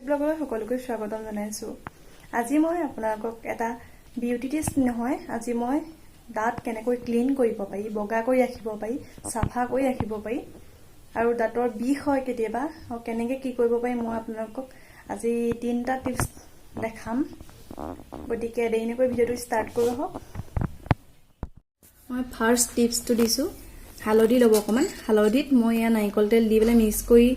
ব্লগলৈ সকলোকে স্বাগতম জনাইছোঁ। আজি মই আপোনালোকক এটা বিউটি টিপছ নহয়, আজি মই দাঁত কেনেকৈ ক্লিন কৰিব পাৰি, বগা কৰি ৰাখিব পাৰি, চাফা কৰি ৰাখিব পাৰি আৰু দাঁতৰ বিষ হয় কেতিয়াবা আৰু কেনেকৈ কি কৰিব পাৰি মই আপোনালোকক আজি তিনিটা টিপছ দেখাম। গতিকে দেৰি নকৰি ভিডিঅ'টো ষ্টাৰ্ট কৰোঁ আহক। মই ফাৰ্ষ্ট টিপছটো দিছোঁ, হালধি ল'ব অকণমান। হালধিত মই এয়া নাৰিকল তেল দি পেলাই মিক্স কৰি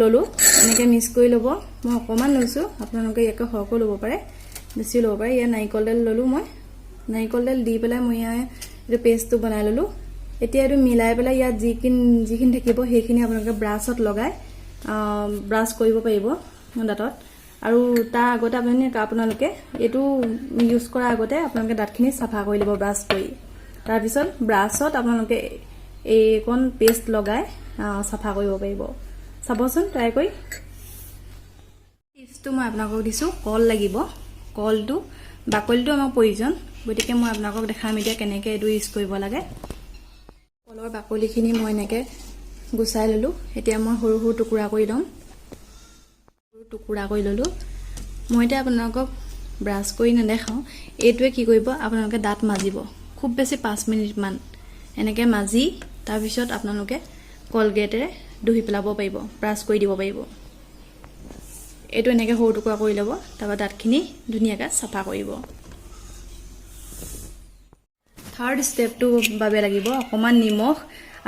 ল'লোঁ। এনেকৈ মিক্স কৰি ল'ব। মই অকণমান লৈছোঁ, আপোনালোকে ইয়াকে সৰহকৈ ল'ব পাৰে, বেছিও ল'ব পাৰে। ইয়াত নাৰিকল তেল ল'লোঁ মই। নাৰিকল তেল দি পেলাই মই ইয়াৰ এইটো পেষ্টটো বনাই ল'লোঁ। এতিয়া এইটো মিলাই পেলাই ইয়াত যিখিনি যিখিনি থাকিব, সেইখিনি আপোনালোকে ব্ৰাছত লগাই ব্ৰাছ কৰিব পাৰিব দাঁতত। আৰু তাৰ আগতে আপোনালোকে এইটো ইউজ কৰাৰ আগতে আপোনালোকে দাঁতখিনি চাফা কৰি ল'ব ব্ৰাছ কৰি। তাৰপিছত ব্ৰাছত আপোনালোকে এইকণ পেষ্ট লগাই চাফা কৰিব পাৰিব। চাবচোন ট্ৰাই কৰি। টিপছটো মই আপোনালোকক দিছোঁ, কল লাগিব। কলটো বাকলিটো আমাক প্ৰয়োজন, গতিকে মই আপোনালোকক দেখাম এতিয়া কেনেকৈ এইটো ইউজ কৰিব লাগে। কলৰ বাকলিখিনি মই এনেকৈ গুচাই ল'লোঁ। এতিয়া মই সৰু সৰু টুকুৰা কৰি ল'ম। সৰু টুকুৰা কৰি ল'লোঁ মই। এতিয়া আপোনালোকক ব্ৰাছ কৰি নেদেখাওঁ। এইটোৱে কি কৰিব, আপোনালোকে দাঁত মাজিব খুব বেছি 5 মিনিটমান এনেকৈ মাজি, তাৰপিছত আপোনালোকে কলগেটেৰে ধুই পেলাব পাৰিব, ব্ৰাছ কৰি দিব পাৰিব। এইটো এনেকৈ সৰু টুকুৰা কৰি ল'ব, তাৰপৰা দাঁতখিনি ধুনীয়াকৈ চাফা কৰিব। থাৰ্ড ষ্টেপটোৰ বাবে লাগিব অকণমান নিমখ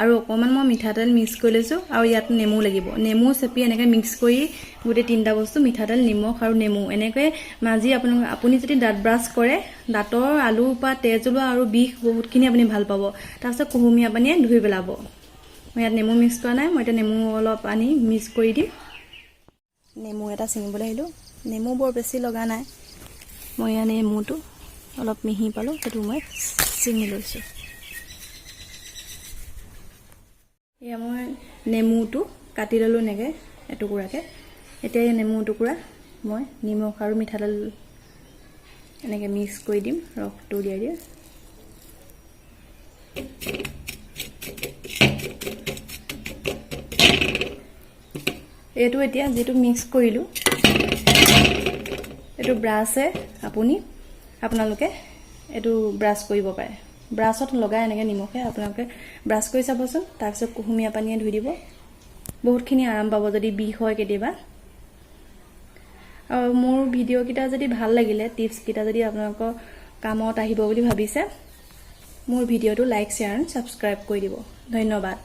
আৰু অকণমান মই মিঠাতেল মিক্স কৰি লৈছোঁ আৰু ইয়াত নেমু লাগিব। নেমু চেপি এনেকৈ মিক্স কৰি গোটেই তিনিটা বস্তু, মিঠাতেল, নিমখ আৰু নেমু, এনেকৈ মাজি আপুনি যদি দাঁত ব্ৰাছ কৰে, দাঁতৰ আলুৰ পৰা তেজ ওলোৱা আৰু বিষ বহুতখিনি আপুনি ভাল পাব। তাৰপিছত কুহুমীয়া পানীয়ে ধুই পেলাব। মই ইয়াত নেমু মিক্স কৰা নাই। মই এতিয়া নেমু অলপ আনি মিক্স কৰি দিম। নেমু এটা ছিঙিবলৈ আহিলোঁ। নেমু বৰ বেছি লগা নাই। মই ইয়াত নেমুটো অলপ মিহি পালোঁ, সেইটো মই ছিঙি লৈছোঁ। এয়া মই নেমুটো কাটি ল'লোঁ এনেকৈ এটুকুৰাকৈ। এতিয়া এই নেমু টুকুৰা মই নিমখ আৰু মিঠাতেল এনেকৈ মিক্স কৰি দিম, ৰসটো উলিয়াই দিম। এইটো এতিয়া যিটো মিক্স কৰিলোঁ, এইটো ব্ৰাছে আপোনালোকে এইটো ব্ৰাছ কৰিব পাৰে। ব্ৰাছত লগাই এনেকৈ নিমখে আপোনালোকে ব্ৰাছ কৰি চাবচোন। তাৰপিছত কুহুমীয়া পানীয়ে ধুই দিব, বহুতখিনি আৰাম পাব যদি বিষ হয় কেতিয়াবা। আৰু মোৰ ভিডিঅ'কেইটা যদি ভাল লাগিলে, টিপছকেইটা যদি আপোনালোকৰ কামত আহিব বুলি ভাবিছে, মোৰ ভিডিঅ'টো লাইক, শ্বেয়াৰ এণ্ড ছাবস্ক্ৰাইব কৰি দিব। ধন্যবাদ।